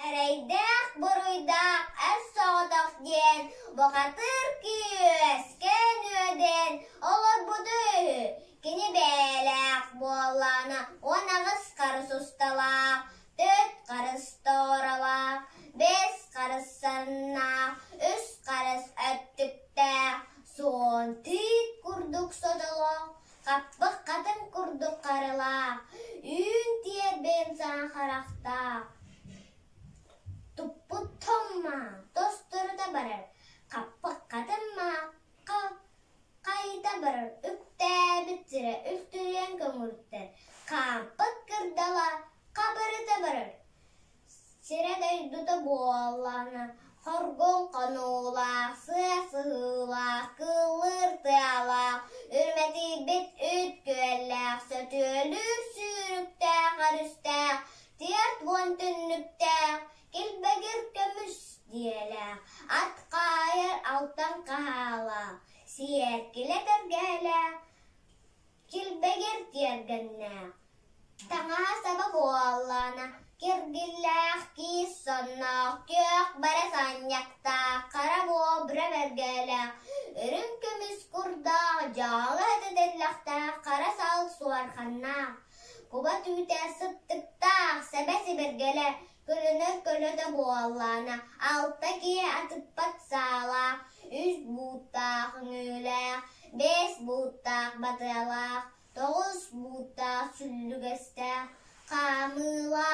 Эрэйдээх-буруйдаах эр соҕотох диэн бухатыыр киһи үөскээн олорбута үһү. Кини бэйэлээх буоллаҕына 18 харыс усталаах, 4 харыс туоралаах, 5 харыс сарыннаах, 3 харыс өттүктээх, суон тиит курдук содолоох, хаппых хатыҥ курдук харылаах, үүн тиэрбин саҥа харахтаах, туппут томмаах тосторута барар, хаппых хатыҥ маахха хайыта барар, үктээбит сирэ үлтүрүйэн көҥүртэр, хаампыт кырдала хабырыта барар, Сирэ-дойдута буоллаҕына, хоргун хонуулаах, сыа сыһыылаах, кыыллыыр тыалаах, үрмэтийбит үүт күөллээх, сөтүөлүүр сүүрүктээх өрүстээх, 40 түннүктээх, килбэгир көмүс дьиэлээх, ат хаайар алтан хаһаалаах, сиэркилэ тэлгэһэлээх, килбэгир тиэргэннээх. Таҥаһа-саба буоллаҕына, киргиллээх киис сонноох, күөх бара санньыктаах, хара буобура бэргэлээх, үрүҥ көмүс курдаах, дьаалы этэтиллэхтээх хара сал суорҕаннаах, куба түүтэ сыттыктаах, сэбэ сибиргэлэ, көлөнөр көлөтө буоллаҕына, алта киһи атыппат саалаах, үс бууттаах үҥүүлээх, биэс бууттаах батыалаах, 9 бууттаах сүллүгэстээх, хаамыылаах.